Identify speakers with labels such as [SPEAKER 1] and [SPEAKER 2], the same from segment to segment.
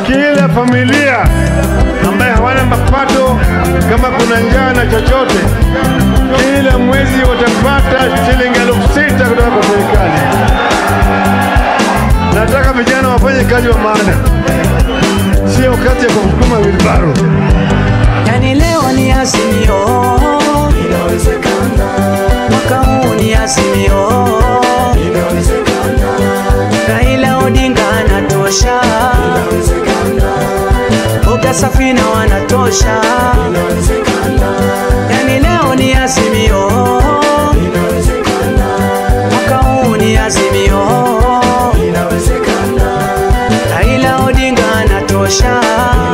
[SPEAKER 1] Kila familia ambaye hawana mapato, kama kuna njaa na chochote, kila mwezi watapata shilingi 6,000 kutoka kwa serikali. Nataka vijana wafanye kazi wa maana, sio kazi ya kusukuma wheelbarrow.
[SPEAKER 2] Yani leo ni Azimio,
[SPEAKER 3] Inawezekana.
[SPEAKER 2] Mwaka huu ni Azimio,
[SPEAKER 3] Inawezekana.
[SPEAKER 2] Raila Odinga anatosha,
[SPEAKER 3] Inawezekana.
[SPEAKER 2] Boga Safina wanatosha,
[SPEAKER 3] Inawezekana.
[SPEAKER 2] Yani leo ni Azimio,
[SPEAKER 3] Inawezekana.
[SPEAKER 2] Mwaka huu ni Azimio,
[SPEAKER 3] Inawezekana.
[SPEAKER 2] Raila Odinga anatosha,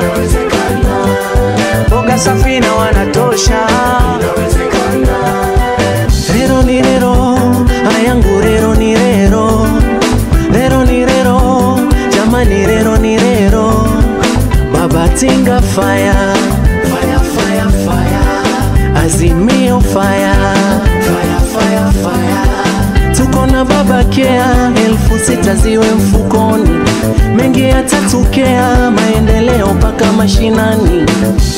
[SPEAKER 3] Inawezekana.
[SPEAKER 2] Boga Safina wanatosha,
[SPEAKER 3] Inawezekana.
[SPEAKER 4] Rero ni rero, ayangu rero ni rero. Rero ni rero, jamani rero ni rero. Baba Tinga fire, fire, fire, fire. Azimio fire, fire, fire, fire. Tuko na Baba Kea, 6,000 ziwe mfukoni. Mengi yatatokea, maendeleo paka mashinani.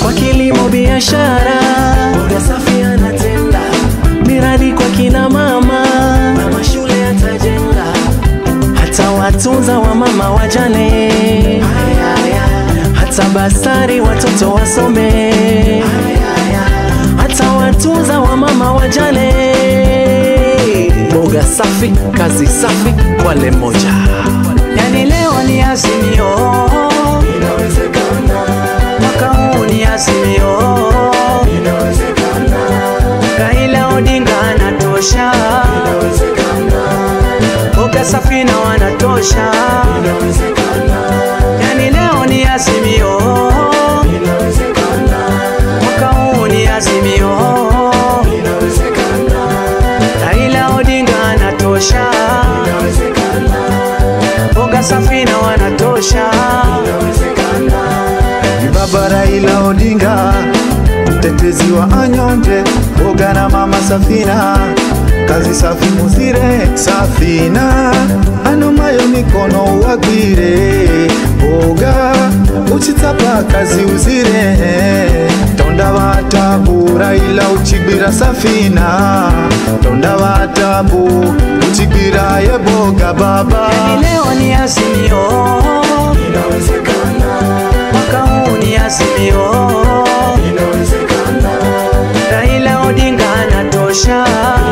[SPEAKER 4] Kwa kilimo biashara, Boga Safi anatenda. Miradi kwa kina mama, na mashule yatajenga. Hata watunza wa mama wajane, hata basari watoto wasome, hata watunza wa mama wajane. Boga Safi, kazi safi, Kwale moja.
[SPEAKER 2] Yani leo ni Azimio,
[SPEAKER 3] Inawezekana.
[SPEAKER 2] Mwaka huu ni Azimio,
[SPEAKER 3] Inawezekana.
[SPEAKER 2] Raila Odinga anatosha,
[SPEAKER 3] Inawezekana.
[SPEAKER 2] Boga Safina wanatosha,
[SPEAKER 3] Inawezekana.
[SPEAKER 2] Yani leo ni Azimio,
[SPEAKER 3] Inawezekana.
[SPEAKER 2] Mwaka huu ni Azimio,
[SPEAKER 3] Inawezekana.
[SPEAKER 2] Raila Odinga anatosha,
[SPEAKER 3] Inawezekana.
[SPEAKER 2] Boga Safina wanatosha,
[SPEAKER 3] Inawezekana.
[SPEAKER 5] Ni Baba Raila Odinga, mtetezi wa anyonge, Boga na Mama Safina, kazi safi muzire Safina, anumayo mikono uwagwire, Boga uchitapa kazi uzire, tonda watabu Raila uchigwira Safina, tonda watabu uchigwira ye Boga baba.
[SPEAKER 2] Yani leo ni Azimio,
[SPEAKER 3] Inawezekana.
[SPEAKER 2] Mwaka huu ni Azimio,
[SPEAKER 3] Inawezekana.
[SPEAKER 2] Raila Odinga anatosha,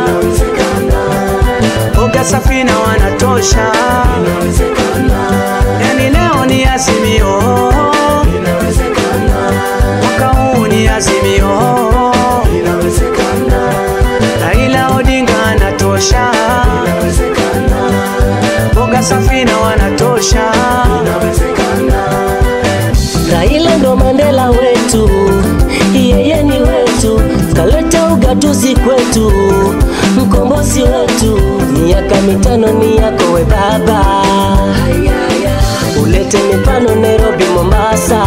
[SPEAKER 3] Inawezekana.
[SPEAKER 2] Boga Safina wanatosha,
[SPEAKER 3] Inawezekana.
[SPEAKER 2] Yani leo ni Azimio,
[SPEAKER 3] Inawezekana.
[SPEAKER 2] Mwaka huu ni Azimio,
[SPEAKER 3] Inawezekana.
[SPEAKER 2] Raila Odinga anatosha,
[SPEAKER 3] Inawezekana.
[SPEAKER 2] Boga Safina wanatosha,
[SPEAKER 3] Inawezekana.
[SPEAKER 4] Raila ndo Mandela wetu, yeye ni wetu, kaleta ugatuzi kwetu, mkombozi wetu. Miaka 5 ni yako we baba, ulete mifano Nairobi, Mombasa.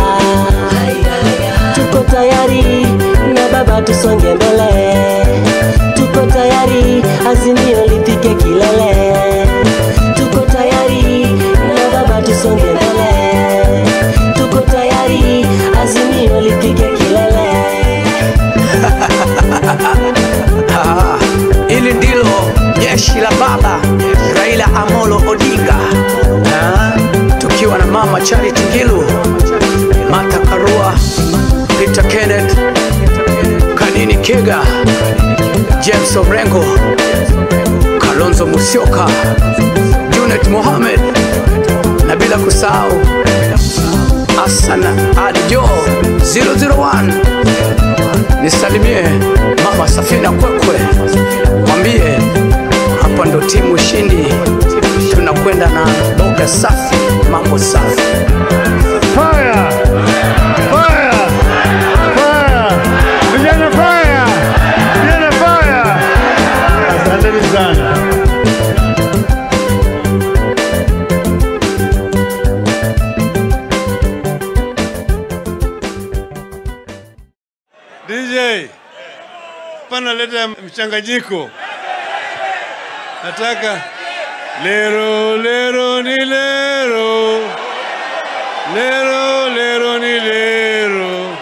[SPEAKER 4] Tuko tayari na baba, tusonge mbele. Tuko tayari, Azimio lifike kilele. Tuko tayari na baba, tusonge mbele. Tuko tayari, Azimio lifike kilele.
[SPEAKER 2] Hili ndilo jeshi la baba Raila Amolo Odinga, tukiwa na mama Charity Ngilu, Martha Karua, Peter Kenneth, Kanini Kega, James Orengo, Kalonzo Musyoka, Junet Mohamed, na bila kusahau Hassan Ali Joho 001. Nisalimie Mama Safina Kwekwe, mwambie hapa ndo timu ushindi, tunakwenda na Boga Safi, mambo safi.
[SPEAKER 1] Fire! Fire! Fire! Vijana fire! Vijana fire! Asanteni sana. DJ, pana leta mchanganyiko. Nataka lero lero ni lero. Lero, lero ni lero.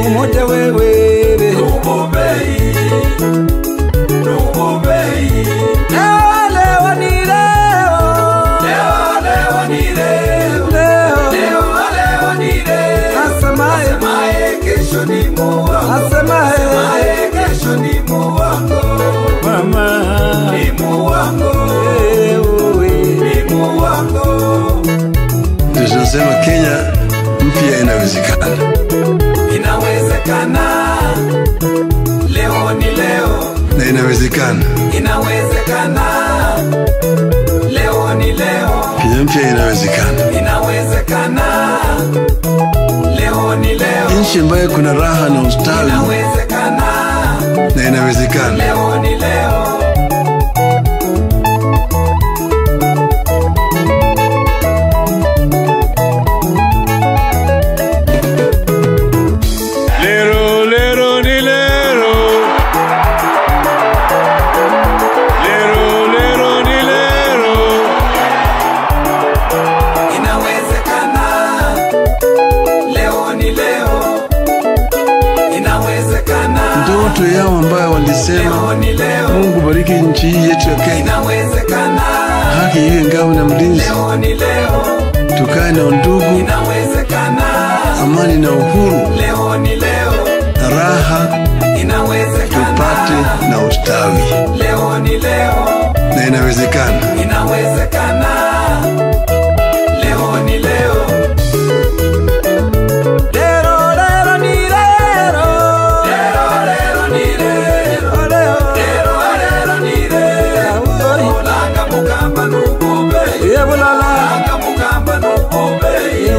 [SPEAKER 6] Umoja wewe Nubobei, Nubobei. Leo, leo ni leo. Leo, leo ni leo. Leo, leo, leo ni leo. Asemaye, asemaye kesho ni muongo. Asemaye, asemaye kesho ni muongo. Mama, ni muongo. Ni muongo.
[SPEAKER 1] Tunasema Kenya mpya inawezekana.
[SPEAKER 6] Inawezekana. Leo ni leo.
[SPEAKER 1] Na inawezekana.
[SPEAKER 6] Inawezekana. Leo ni leo.
[SPEAKER 1] Kenya mpya inawezekana.
[SPEAKER 6] Inawezekana. Leo ni leo.
[SPEAKER 1] Nchi ambayo kuna raha na ustawi.
[SPEAKER 6] Inawezekana.
[SPEAKER 1] Na inawezekana.
[SPEAKER 6] Leo ni leo. Ndoto yao ambayo walisema Mungu bariki nchi hii yetu ya Kenya, inawezekana.
[SPEAKER 1] Haki iwe ngao na mlinzi,
[SPEAKER 6] leo ni leo.
[SPEAKER 1] Tukae na undugu,
[SPEAKER 6] inawezekana.
[SPEAKER 1] Amani na uhuru,
[SPEAKER 6] leo ni leo.
[SPEAKER 1] Raha,
[SPEAKER 6] inawezekana.
[SPEAKER 1] Tupate na ustawi,
[SPEAKER 6] leo ni leo.
[SPEAKER 1] Na inawezekana.
[SPEAKER 6] Inawezekana. Leo ni leo.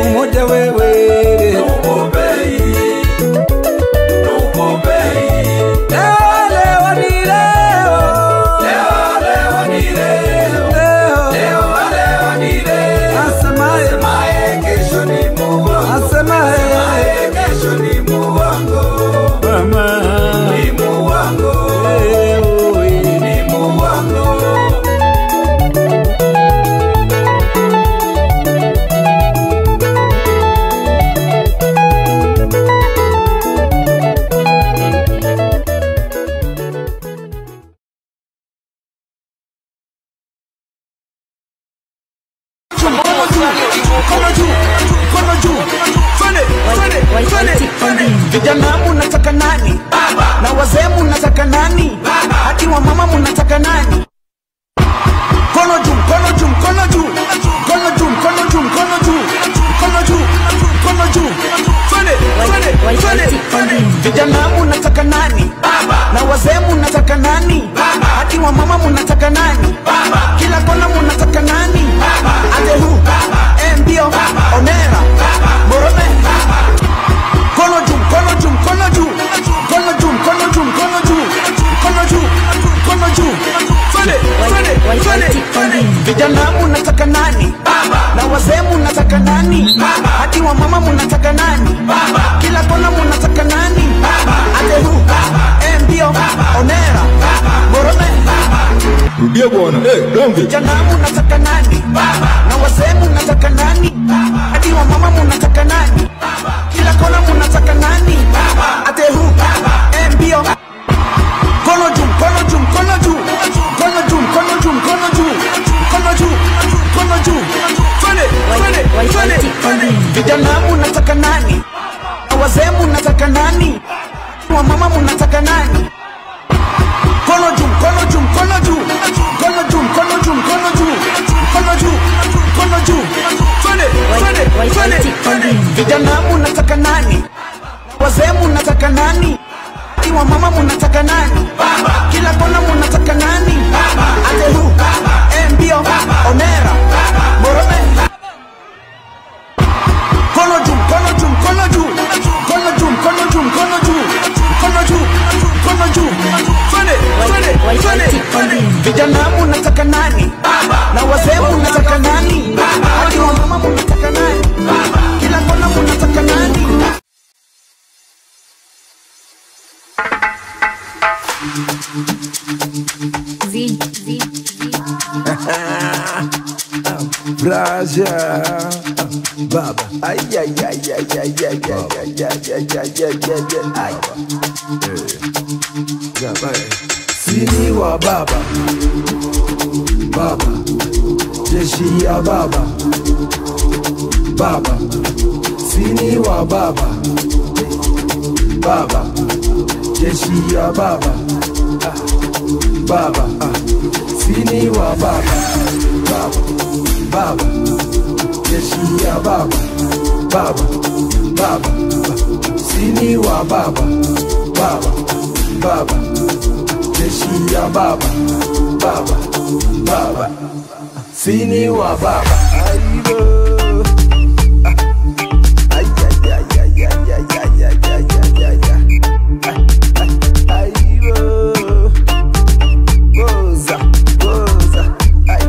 [SPEAKER 6] Umoja wewe Nubobei, Nubobei. Leo, leo ni leo. Leo, leo ni leo. Leo, leo ni leo. Asemaye, asemaye kesho ni muongo. Asemaye, asemaye kesho ni muongo. Mama, ni muongo. Ni muongo.
[SPEAKER 2] Vijana munataka nani? Baba. Na wazee munataka nani? Baba. Hadi wa mama munataka nani? Mkono juu, mkono juu, mkono juu. Mkono juu, mkono juu, mkono juu. Mkono juu, mkono juu. Twende, twende, twende, twende. Vijana munataka nani? Baba. Na wazee munataka nani? Baba. Hadi wa mama munataka nani? Baba. Kila kona munataka nani? Baba. Ate hu? Baba. Mbio. Baba. Onera. Baba. Borome. Baba. Mkono juu, mkono juu, mkono juu. Mkono juu, mkono juu, mkono juu. Mkono juu, mkono juu. Twende, twende, twende, twende. Vijana munataka nani? Baba. Na wazee munataka nani? Baba. Hadi wa mama munataka nani? Baba. Kila kona munataka nani? Baba. Ate hu? Baba. Mbio. Baba. Onera. Baba. Borome. Baba.
[SPEAKER 7] Rudia bwana. Eh, donge.
[SPEAKER 2] Vijana munataka nani? Baba. Na wazee munataka nani? Baba. Hadi wa mama munataka nani? Baba. Kila kona munataka nani? Baba. Ate hu? Baba. Mbio. Mkono juu, mkono juu, mkono juu. Mkono juu, mkono juu, mkono juu. Mkono juu, mkono juu. Twende, twende, twende, twende. Vijana munataka nani? Na wazee munataka nani? Wa mama munataka nani? Mkono juu, mkono juu, mkono juu. Mkono juu, mkono juu, mkono juu. Mkono juu, mkono juu. Twende, twende, twende, twende. Vijana munataka nani? Wazee munataka nani? Wa mama munataka nani? Baba. Kila kona munataka nani? Baba. Ate hu? Baba. Mbio. Baba. Onera. Baba. Borome. Mkono juu, mkono juu, mkono juu. Mkono juu, mkono juu, mkono juu. Mkono juu, mkono juu.
[SPEAKER 8] Z, Z, Z.
[SPEAKER 2] Braja Baba. Ay ay ay ay ay ay ay ay ay ay ay ay ay. Sini wa baba. Baba. Jeshi ya baba. Baba. Sini wa baba. Baba. Jeshi ya baba. Baba. Sini wa baba. Baba. Baba, jeshi ya baba, baba, baba, sini wa baba, baba, baba, jeshi ya baba, baba, baba, sini wa baba. Aibo, ay ay ay ay ay ay ay ay ay ay ay, aibo, goza, goza, ay.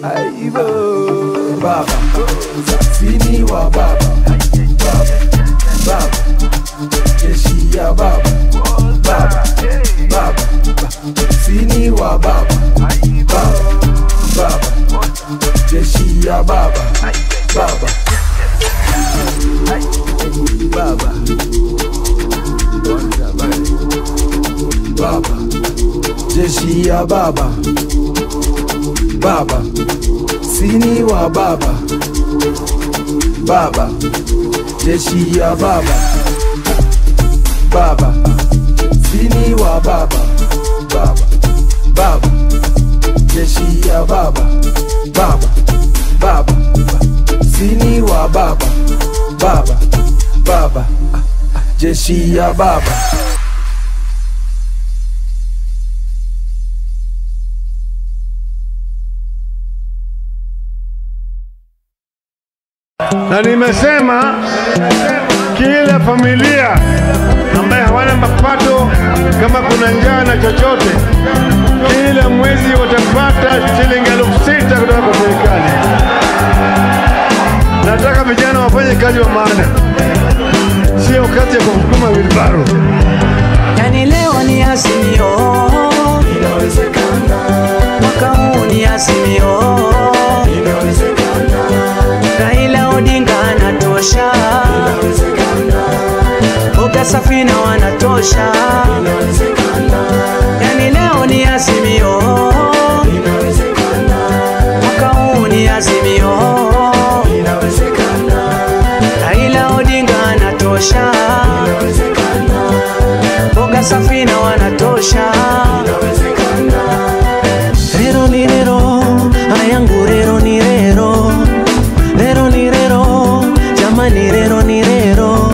[SPEAKER 2] Aibo, baba, sini wa baba, baba, baba, jeshi ya baba, baba, baba, sini wa baba, baba, baba, jeshi ya baba, baba, baba, baba, jeshi ya baba. Baba, sini wa baba, baba, jeshi ya baba, baba, sini wa baba, baba, baba, jeshi ya baba, baba, baba, sini wa baba, baba, baba, jeshi ya baba.
[SPEAKER 1] Na nimesema kila familia ambaye hawana mapato, kama kuna njaa na chochote, kila mwezi watapata shilingi 6,000 kutoka kwa serikali. Nataka vijana wafanye kazi wa maana, sio kazi ya kusukuma wheelbarrow.
[SPEAKER 9] Yani leo ni Azimio,
[SPEAKER 3] inawezekana.
[SPEAKER 9] Mwaka huu ni Azimio,
[SPEAKER 3] inawezekana.
[SPEAKER 9] Raila Odinga anatosha,
[SPEAKER 3] inawezekana.
[SPEAKER 9] Boga Safina wanatosha,
[SPEAKER 3] inawezekana.